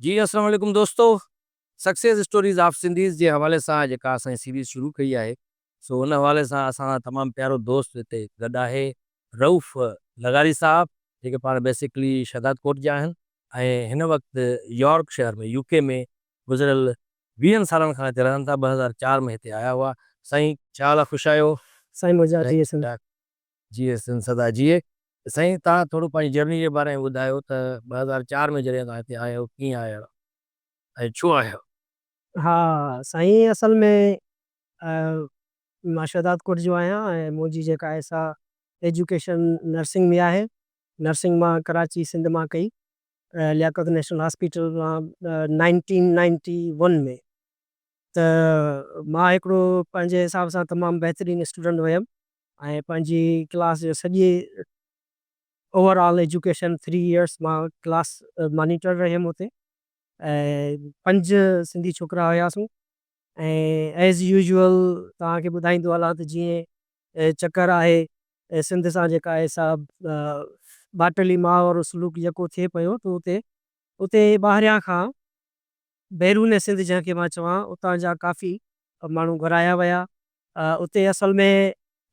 جي السلام عليڪم دوستو سڪسيس اسٽوريز آف سنڌيز جي حوالي سان جيڪا اسان سيريز شروع ڪئي آهي سو ان حوالي سان اسان سان تمام پيارو دوست هتي گڏ آهي رئوف لغاري صاحب جيڪي پاڻ بيسڪلي شهداد ڪوٽ جا آهن ۽ هن وقت يارڪ شهر ۾ يو ڪي ۾ گذريل ويهن سالن کان هتي رهن ٿا 2004 ۾ هتي آيا هئا سائين ڇا حال آهي خوش آهيو؟ سائين منهنجا جيئي سنڌ. جيئي سنڌ سدا جيئي. سائين توهان ٿورو پنهنجي جرني جي باري ۾ ٻڌايو ته 2004 ۾ جڏهن توهان هتي آيا آهيو ڪيئن آيا آهيو ۽ ڇو آيا آهيو؟ ها سائين اصل ۾ مان شهدادڪوٽ جو آهيان ۽ منهنجي جيڪا آهي سا ايجوڪيشن نرسنگ ۾ آهي. نرسنگ مان ڪراچي سنڌ مان ڪئي لياقت نيشنل هاسپيٽل مان نائنٽين نائنٽي ون ۾ ته مان هڪڙو پنهنجي حساب سان تمام بهترين اسٽوڊنٽ هيم ۽ پنهنجي ڪلاس جو سڄي over all education three years مان ڪلاس مانيٽر رهيم اتي ۽ پنج سنڌي ڇوڪرا هياسون ۽ ايز يوزول توهان کي ٻڌائيندو هلان ته جيئن چڪر آهي سنڌ سان جيڪا آهي سا ٻاٽلي ماء وارو سلوڪ جيڪو ٿئي پيو ته اتي اتي ٻاهريان کان بيرون سنڌ جنهن کي مان چوان اتان جا ڪافي ماڻهو گهرايا ويا اتي اصل ۾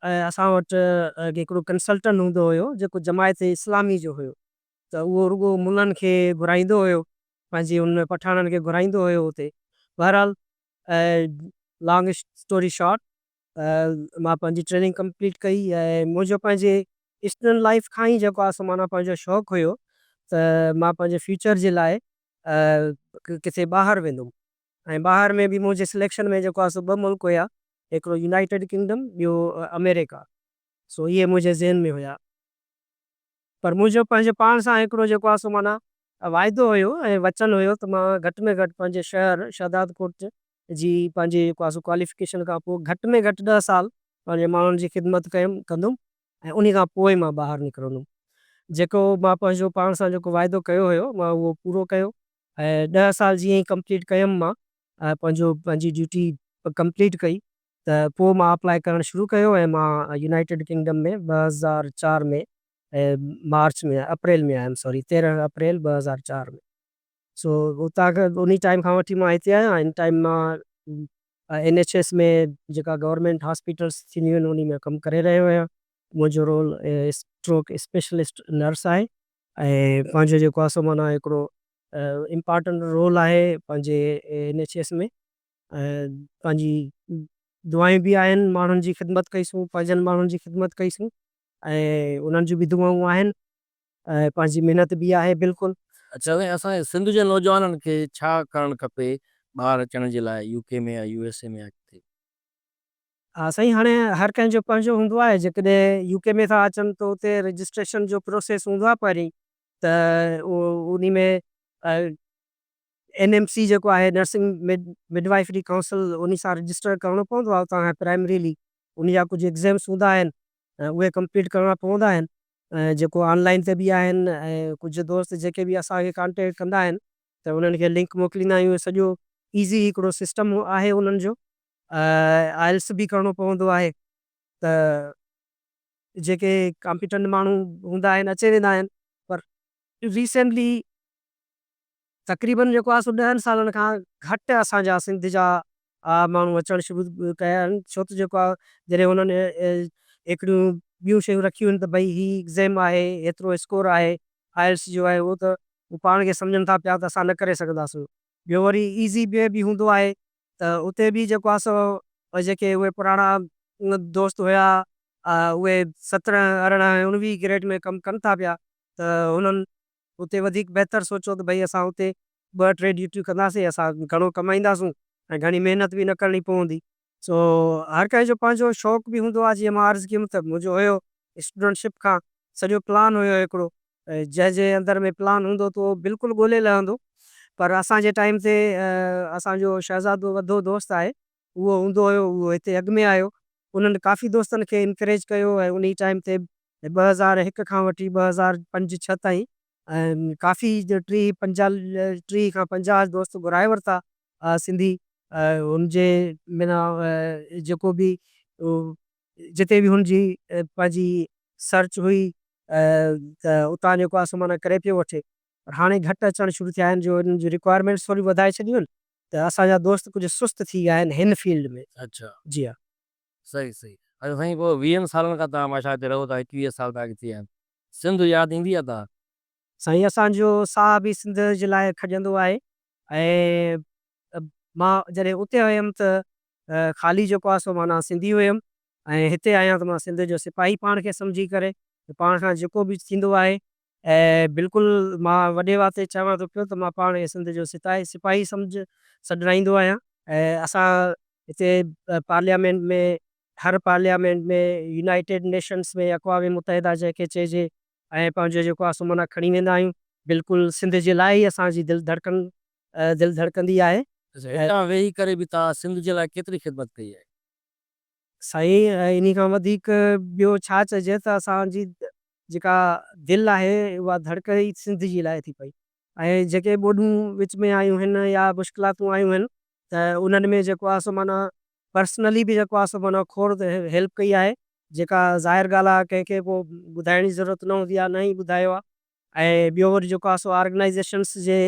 اسان وٽ هڪڙو ڪنسلٽنٽ هوندو هيو جيڪو جماعت اسلامي جو هيو ته اهو رڳو ملن کي گهرائيندو هيو پنهنجي ان پٺاڻن کي گهرائيندو هيو اتي بهرحال لانگ اسٽوري شارٽ مان پنهنجي ٽريننگ ڪمپليٽ ڪئي ۽ منهنجو پنهنجي اسٽوڊنٽ لائيف کان ئي جيڪو آهي سو معنيٰ پنهنجو شوق هيو ته مان پنهنجي فيوچر جي لاء ڪٿي ٻاهر ويندم ۽ ٻاهر ۾ به منهنجي سليڪشن ۾ جيڪو آهي سو ٻه ملڪ هيا هڪڙو يونائيٽيڊ ڪنگڊم ٻيو آمريڪا سو اهي منهنجي ذهن ۾ هيا پر منهنجو پنهنجي پاڻ سان هڪڙو جيڪو آهي سو معنيٰ واعدو هيو ۽ وچن هيو ته مان گهٽ ۾ گهٽ پنهنجي شهر شهدادڪوٽ جي پنهنجي جيڪو آهي سو ڪواليفڪيشن کان پوء گهٽ ۾ گهٽ ڏهه سال پنهنجي ماڻهن جي خدمت ڪيم ڪندم ۽ انهي کان پوء مان ٻاهر نڪرندم جيڪو مان پنهنجو پاڻ سان جيڪو واعدو ڪيو هيو مان اهو پورو ڪيو ۽ ڏهه سال جيئن ئي ڪمپليٽ ڪيم مان پنهنجو پنهنجي ڊيوٽي ڪمپليٽ ڪئي ته پوء مان اپلائي ڪرڻ شروع ڪيو ۽ مان يونائيٽيڊ ڪنگڊم ۾ 2004 ۾ مارچ ۾ اپريل ۾ آيم سوري 13 اپريل 2004 ۾ سو اتان کان انهي ٽائيم کان وٺي مان هتي آهيان ان ٽائيم مان اين ايڇ ايس ۾ جيڪا گورنمينٽ هاسپيٽلس ٿينديون آهن انهي ۾ ڪم ڪري رهيو آهيان منهنجو رول اسٽروڪ اسپيشلسٽ نرس آهي ۽ پنهنجو جيڪو آهي سو معنيٰ هڪڙو امپارٽنٽ رول آهي پنهنجي اين ايڇ ايس ۾ ۽ پنهنجي دعائون به آهن ماڻهن جي خدمت ڪئيسون پنهنجن ماڻهن جي خدمت ڪئيسون ۽ انهن جون به دعائون آهن ۽ پنهنجي محنت به آهي بلڪل. اڇا سائين اسان جي سنڌ جي نوجوانن کي ڇا ڪرڻ کپي ٻاهر اچڻ جي لاء يو ڪي ۾ يا يو ايس اي ۾ يا ڪٿي. ها سائين هاڻي هر ڪنهن جو پنهنجو هوندو آهي جيڪڏهن يو ڪي ۾ ٿا اچن ته اتي رجسٽريشن جو پروسيس هوندو آهي پهرين ته انهي ۾ اين ايم سي جيڪو آهي نرسنگ مڊوائفري ڪائونسل انهي سان رجسٽر ڪرڻو پوندو آهي اتان کان پرائمريلي انهي جا ڪجهه ايگزيمس هوندا آهن اهي ڪمپليٽ ڪرڻا پوندا آهن جيڪو آن لائن تي به آهن ۽ ڪجهه دوست جيڪي به اسان کي ڪانٽيڪٽ ڪندا آهن ته انهن کي لنڪ موڪليندا آهيون سڄو ايزي هڪڙو سسٽم آهي انهن جو آئلس به ڪرڻو پوندو آهي ته جيڪي ڪامپيٽنٽ ماڻهو هوندا آهن اچي ويندا آهن پر ريسينٽلي تقريبن جيڪو آهي سو ڏهن سالن کان گهٽ اسان جا سنڌ جا ماڻهو اچڻ شروع ڪيا آهن ڇو ته جيڪو آهي جڏهن انهن هڪڙيون ٻيون شيون رکيون آهن ته ڀئي هي ايگزيم آهي هيترو اسڪور آهي آئلس جو آهي اهو ته هو پاڻ کي سمجهن ٿا پيا ته اسان نه ڪري سگهنداسون ٻيو وري ايزي وي به هوندو آهي ته اتي به جيڪو آهي سو جيڪي اهي پراڻا دوست هيا اهي 17 18 ۽ 19 گريڊ ۾ ڪم ڪن ٿا پيا ته هنن اتي وڌيڪ بهتر سوچيو ته ڀئي اسان اتي ٻه ٽي ڊيوٽيون ڪنداسين اسان گهڻو ڪمائينداسون ۽ گهڻي محنت به نه ڪرڻي پوندي. سو هر ڪنهن جو پنهنجو شوق به هوندو آهي جيئن مان عرض ڪيم ته منهنجو هيو اسٽوڊنٽ شپ کان سڄو پلان هيو هڪڙو جنهن جي اندر ۾ پلان هوندو ته اهو بلڪل ڳولي لهندو پر اسان جي ٽائيم تي اسان جو شهزادو وڌو دوست آهي اهو هوندو هيو اهو هتي اڳ ۾ آيو انهن ڪافي دوستن کي انڪريج ڪيو ۽ انهي ٽائيم تي 2001 کان وٺي 2005 ڇهه تائين ڪافي ٽيهه پنجاهه ٽيهه کان پنجاهه دوست گهرائي ورتا سنڌي هن جي معنيٰ جيڪو به جتي به هن جي پنهنجي سرچ هئي ته اتان جيڪو آهي سو معنيٰ ڪري پيو وٺي. پر هاڻي گهٽ اچڻ شروع ٿيا آهن جو انهن جون رڪوائرمينٽس ٿوريون وڌائي ڇڏيون آهن ته اسان جا دوست ڪجهه سست ٿي ويا آهن هن فيلڊ ۾. اڇا. جي ها. صحيح صحيح. اڇا سائين پوء ويهن سالن کان توهان ماشاء هتي رهو ٿا ايڪويهه سال توهان کي ٿي ويا آهن سنڌ ياد ايندي آهي توهان کي؟ سائين اسان جو ساهه به سنڌ جي لاء کڄندو آهي ۽ مان جڏهن اتي هيم ته خالي جيڪو آهي سو معنيٰ سنڌي هيم ۽ هتي آهيان ته مان سنڌ جو سپاهي پاڻ کي سمجهي ڪري پاڻ کان جيڪو به ٿيندو آهي ۽ بلڪل مان وڏي وات تي چوان ٿو پيو ته مان پاڻ کي سنڌ جو ستائي سپاهي سمجهه سڏرائيندو آهيان ۽ اسان هتي پارليامينٽ ۾ هر پارليامينٽ ۾ يونائيٽيڊ نيشنس ۾ اقوام متحده جنهن کي چئجي ۽ پنهنجو جيڪو آهي سو معنيٰ کڻي ويندا آهيون بلڪل سنڌ جي لاء ئي اسان جي دل ڌڙڪن دل ڌڙڪندي آهي. اڇا هتان ويهي ڪري به توهان سنڌ جي لاء ڪيتري خدمت ڪئي آهي؟ سائين انهي کان وڌيڪ ٻيو ڇا چئجي ته اسان جي جيڪا دل آهي اها ڌڙڪ ئي سنڌ جي لاء ٿي پئي ۽ جيڪي ٻوڏون وچ ۾ آيون هن يا مشڪلاتون آيون هن ته انهن ۾ جيڪو آهي سو معنيٰ پرسنلي به جيڪو آهي سو معنيٰ کوڙ هيلپ ڪئي آهي جيڪا ظاهر ڳالهه آهي ڪنهن کي ڪو ٻڌائڻ جي ضرورت نه هوندي آهي نه ئي ٻڌايو آهي ۽ ٻيو وري جيڪو آهي سو آرگنائيزيشنس جي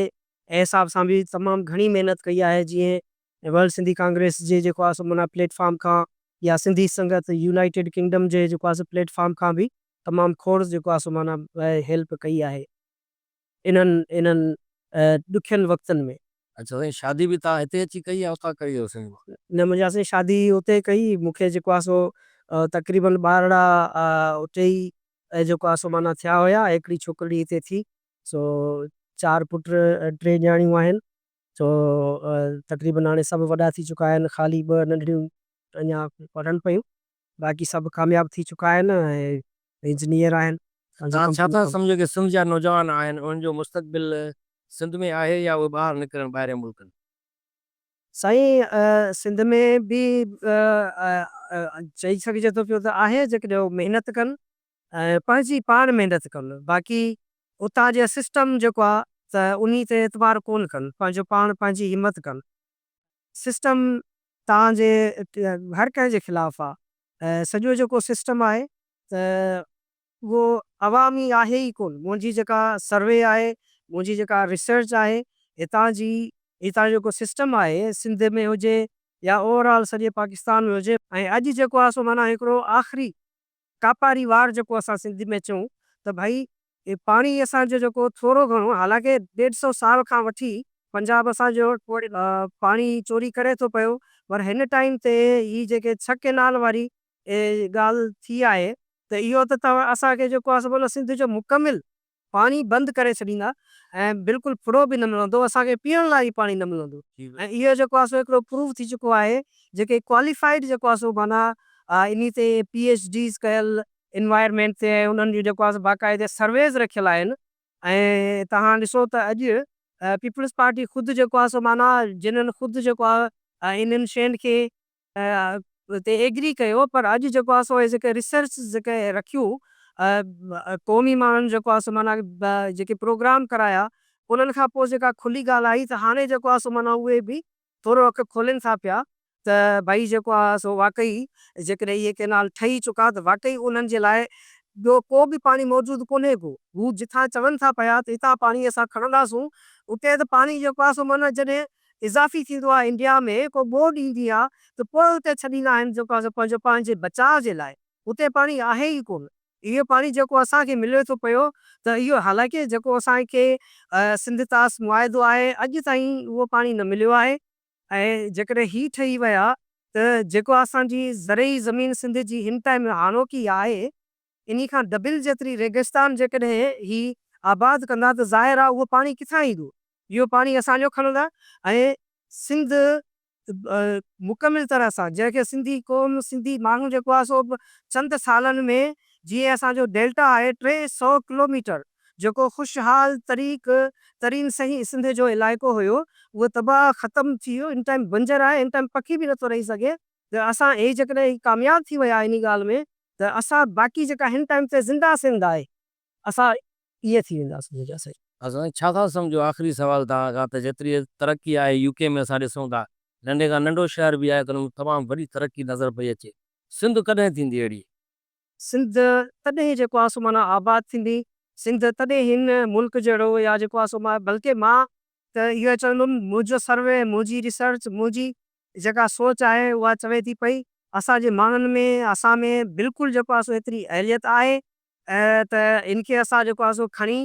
حساب سان به تمام گهڻي محنت ڪئي آهي جيئن ورلڊ سنڌي ڪانگريس جي جيڪو آهي سو معنيٰ پليٽ فارم کان يا سنڌي سنگت يونائيٽيڊ ڪنگڊم جي جيڪو آهي سو پليٽ فارم کان به تمام کوڙ جيڪو آهي سو معنيٰ هيلپ ڪئي آهي انهن انهن ڏکين وقتن ۾. اڇا سائين شادي به توهان هتي اچي ڪئي يا اتان ڪئي هيو سائين؟ نه منهنجا سائين شادي اتي ڪئي مون کي جيڪو آهي سو تقريبن ٻارڙا اتي ئي ۽ جيڪو آ سو معنيٰ ٿيا هيا هڪڙي ڇوڪرڙي هتي ٿي سو چار پٽ ٽي نياڻيون آهن سو تقريبن هاڻي سڀ وڏا ٿي چڪا آهن خالي ٻه ننڍڙيون اڃا پڙهن پيون باقي سڀ ڪامياب ٿي چڪا آهن ۽ انجنيئر آهن. توهان ڇا ٿا سمجهو ڪي سنڌ جا نوجوان آهن انهن جو مستقبل سنڌ ۾ آهي يا اهي ٻاهر نڪرن ٻاهرين ملڪن. سائين سنڌ ۾ به چئي سگهجي ٿو پيو ته آهي جيڪڏهن هو محنت ڪن ۽ پنهنجي پاڻ محنت ڪن باقي اتان جي سسٽم جيڪو آ ته انهي تي اعتبار ڪون ڪن پنهنجو پاڻ پنهنجي همت ڪن سسٽم تان جي هر ڪنهن جي خلاف آ سڄو جيڪو سسٽم آهي ته اهو عوامي آهي ئي ڪونه. منهنجي جيڪا سروي آهي، منهنجي جيڪا ريسرچ آهي، هتان جي هتان جو جيڪو سسٽم آهي، سنڌ ۾ هجي يا اوور آل سڄي پاڪستان ۾ هجي، ۽ اڄ جيڪو آهي سو معنيٰ هڪڙو آخري ڪاپاري وار جيڪو اسان سنڌ ۾ چئون ته ڀائي پاڻي اسان جو جيڪو ٿورو گهڻو حالانڪه ڏيڍ سئو سال کان وٺي پنجاب اسان جو پاڻي چوري ڪري ٿو پيو پر هن ٽائيم تي هي جيڪي ڇهه ڪينال واري ڳالهه ٿي آهي ته اهو ته توهان اسان کي جيڪو آهي سو معنيٰ سنڌ جو مڪمل پاڻي بند ڪري ڇڏيندا ۽ بلڪل ڦڙو به نه ملندو اسان کي پيئڻ لاء ئي پاڻي نه ملندو ۽ اهو جيڪو آهي سو هڪڙو پروف ٿي چڪو آهي جيڪي ڪواليفائيڊ جيڪو آهي سو معنيٰ انهي تي پي ايڇ ڊيز ڪيل انوائرمينٽ تي ۽ انهن جون جيڪو آهي سو باقاعدي سرويز رکيل آهن ۽ توهان ڏسو ته اڄ پيپلز پارٽي خود جيڪو آهي سو معنيٰ جنھن خود جيڪو آهي انهن شين کي تي ايگري ڪيو پر اڄ جيڪو آهي سو اهي جيڪي ريسرچ جيڪي رکيون قومي ماڻهن جيڪو آهي سو معنيٰ جيڪي پروگرام ڪرايا انهن کان پوء جيڪا کلي ڳالهه آئي ته هاڻي جيڪو آهي سو معنيٰ اهي به ٿورو اک کولين ٿا پيا ته ڀائي جيڪو آهي سو واقعي جيڪڏهن اهي ڪينال ٺهي چڪا ته واقعي انهن جي لاء ٻيو ڪو به پاڻي موجود ڪونهي ڪو هو جتان چون ٿا پيا ته هتان پاڻي اسان کڻنداسون اتي ته پاڻي جيڪو آهي سو معنيٰ جڏهن اضافي ٿيندو آهي انڊيا ۾ ڪو ٻوڏ ايندي آهي ته پوء اتي ڇڏيندا آهن جيڪو آهي سو پنهنجو پنهنجي بچاء جي لاء اتي پاڻي آهي ئي ڪونه اهو پاڻي جيڪو اسان کي ملي ٿو پيو ته اهو حالانڪه جيڪو اسان کي سنڌ طاس معاهدو آهي اڄ تائين اهو پاڻي نه مليو آهي ۽ جيڪڏهن هي ٺهي ويا ته جيڪو اسان جي زرعي زمين سنڌ جي هن ٽائيم هاڻوڪي آهي انهي کان ڊبل جيتري ريگستان جيڪڏهن هي آباد ڪندا ته ظاهر آهي اهو پاڻي ڪٿان ايندو؟ اهو پاڻي اسان جو کڻندا ۽ سنڌ مڪمل طرح سان جنهن کي سنڌي قوم سنڌي ماڻهو جيڪو آهي سو چند سالن ۾ جيئن اسان جو ڊيلٽا آهي 300 ڪلوميٽر جيڪو خوشحال طريق ترين صحيح سنڌ جو علائقو هيو اهو تباهه ختم ٿي ويو ان ٽائيم بنجر آهي ان ٽائيم پکي به نٿو رهي سگهي ته اسان هي جيڪڏهن ڪامياب ٿي ويا انهي ڳالهه ۾ ته اسان باقي جيڪا هن ٽائيم تي زنده سنڌ آهي اسان ائين ٿي وينداسين منهنجا سائين. اسان ڇا ٿا سمجهو آخري سوال توهان کان ته جيتري ترقي آهي يو ڪي ۾ اسان ڏسون ٿا ننڍي کان ننڍو شهر به آهي ته ان ۾ تمام وڏي ترقي نظر پئي اچي سنڌ ڪڏهن ٿيندي اهڙي؟ سنڌ تڏهن جيڪو آهي سو معنيٰ آباد ٿيندي. سنڌ تڏهن هن ملڪ جهڙو يا جيڪو آهي سو مان بلڪه مان ته اهو چوندم منهنجو سروي منهنجي ريسرچ منهنجي جيڪا سوچ آهي اها چوي ٿي پئي اسان جي ماڻهن ۾ اسان ۾ بلڪل جيڪو آهي سو ايتري اهليت آهي ته ان کي اسان جيڪو آهي سو کڻي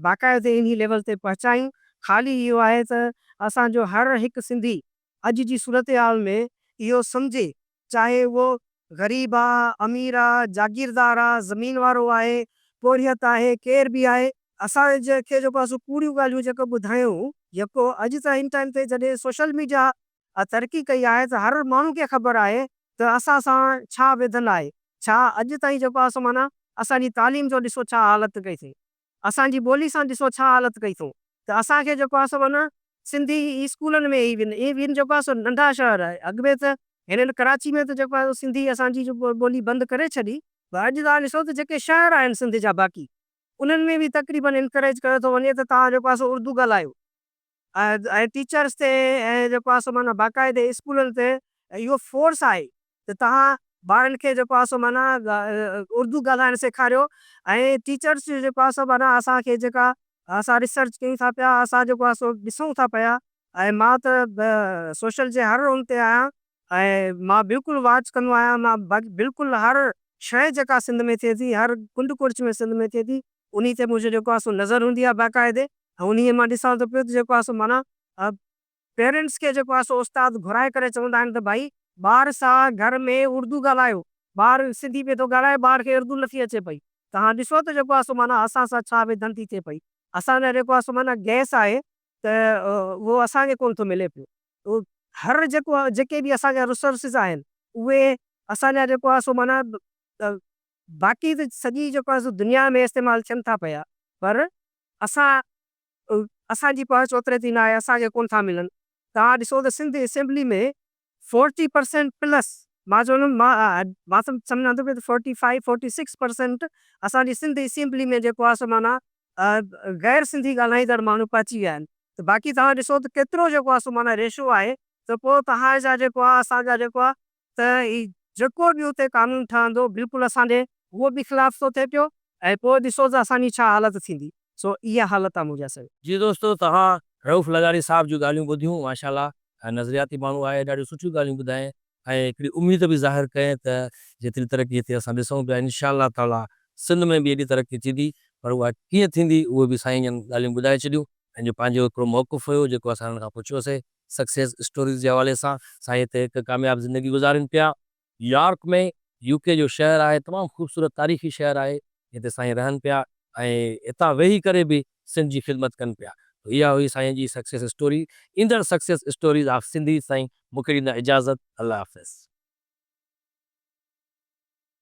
باقاعدي انهي ليول تي پهچايون خالي اهو آهي ته اسان جو هر هڪ سنڌي اڄ جي صورتحال ۾ اهو سمجهي چاهي اهو غريب آ، امير آ، جاگيردار آ، زمين وارو آهي، پورهيت آهي، ڪير به آهي، اسان کي جيڪو آ سو ڪوڙيون ڳالهيون جيڪو ٻڌايون جيڪو اڄ ته هن ٽائيم تي جڏهن سوشل ميڊيا ترقي ڪئي آهي ته هر ماڻهو کي خبر آهي ته اسان سان ڇا ويڌن آهي، ڇا اڄ تائين جيڪو آ سو معنيٰ اسان جي تعليم جو ڏسو ڇا حالت ڪئي اٿئي. اسان جي ٻولي سان ڏسو ڇا حالت ڪئي اٿئون ته اسان کي جيڪو آهي سو معنيٰ سنڌي اسڪولن ۾ ئي ايون جيڪو آهي سو ننڍا شهر اڳ ۾ ته هنن ڪراچي ۾ ته جيڪو آهي سو سنڌي اسان جي ٻولي بند ڪري ڇڏي پر اڄ توهان ڏسو ته جيڪي شهر آهن سنڌ جا باقي انهن ۾ به تقريبن انڪريج ڪيو ٿو وڃي ته توهان جيڪو آهي سو اردو ڳالهايو ۽ ٽيچرس تي ۽ جيڪو آهي سو معنيٰ باقاعدي اسڪولن تي اهو فورس آهي ته توهان ٻارن کي جيڪو آهي سو معنيٰ اردو ڳالهائڻ سيکاريو ۽ ٽيچرس جو جيڪو آهي سو معنيٰ اسان کي جيڪا اسان ريسرچ ڪيون ٿا پيا اسان جيڪو آهي سو ڏسون ٿا پيا ۽ مان ته سوشل جي هر ان تي آهيان ۽ مان بلڪل واچ ڪندو آهيان مان بلڪل هر شيء جيڪا سنڌ ۾ ٿئي ٿي هر ڪنڊ ڪڙڇ ۾ سنڌ ۾ ٿئي ٿي انهي تي منهنجو جيڪو آهي سو نظر هوندي آهي باقاعدي ۽ انهي مان ڏسان ٿو پيو ته جيڪو آهي سو معنيٰ پيرنٽس کي جيڪو آهي سو استاد گهرائي ڪري چوندا آهن ته ڀائي ٻار سان گهر ۾ اردو ڳالهايو ٻار سنڌي پئي ٿو ڳالهائي ٻار کي اردو نٿي اچي پئي توهان ڏسو ته جيڪو آهي سو معنيٰ اسان سان ڇا ويڌن ٿي ٿئي پئي اسان جا جيڪو آهي سو معنيٰ گئس آهي ته اهو اسان کي ڪونه ٿو ملي پيو هر جيڪو جيڪي به اسان جا ريسورسز آهن اهي اسان جا جيڪو آهي سو معنيٰ باقي ته سڄي جيڪو آهي سو دنيا ۾ استعمال ٿين ٿا پيا پر اسان اسان جي پهچ اوتري تائين ناهي اسان کي ڪونه ٿا ملن توهان ڏسو ته Sindh assembly ۾ forty percent plus مان چوندم مان مان سمجهان ٿو پيو ته forty five forty six percent اسان جي سنڌ اسيمبلي ۾ جيڪو آهي سو معنيٰ غير سنڌي ڳالهائيندڙ ماڻهو پهچي ويا آهن ته باقي توهان ڏسو ته ڪيترو جيڪو آهي سو معنيٰ ريشو آهي ته پوء توهان جا جيڪو آهي اسان جا جيڪو آهي ته هي جيڪو به اتي قانون ٺهندو بلڪل اسان جي اهو به خلاف ٿو ٿئي پيو ۽ پوء ڏسو ته اسان جي ڇا حالت ٿيندي سو اها حالت آهي منهنجا سائين. جي دوستو توهان رئوف لغاري صاحب جون ڳالهيون ٻڌيون ماشاء الله نظرياتي ماڻهو آهي ڏاڍيون سٺيون ڳالهيون ٻڌائين ۽ هڪڙي اميد به ظاهر ڪئين ته جيتري ترقي هتي اسان ڏسون پيا انشاء الله تعالي سنڌ ۾ به ايڏي ترقي ٿيندي پر اها ڪيئن ٿيندي اهو به سائين جن ڳالهيون ٻڌائي ڇڏيون ۽ جو پنهنجو هڪڙو موقف هيو جيڪو اسان هنن کان پڇيوسي سڪسيس اسٽوريز جي حوالي سان سائين هتي هڪ ڪامياب زندگي گذارين پيا يارڪ ۾ يو ڪي جو شهر آهي تمام خوبصورت تاريخي شهر آهي جتي سائين رهن پيا ۽ هتان ويهي ڪري به سنڌ جي خدمت ڪن پيا ته اها هئي سائين جي سڪسيس اسٽوري ايندڙ سڪسيس اسٽوريز آف سنڌي سائين مونکي ڏيندا اجازت الله حافظ.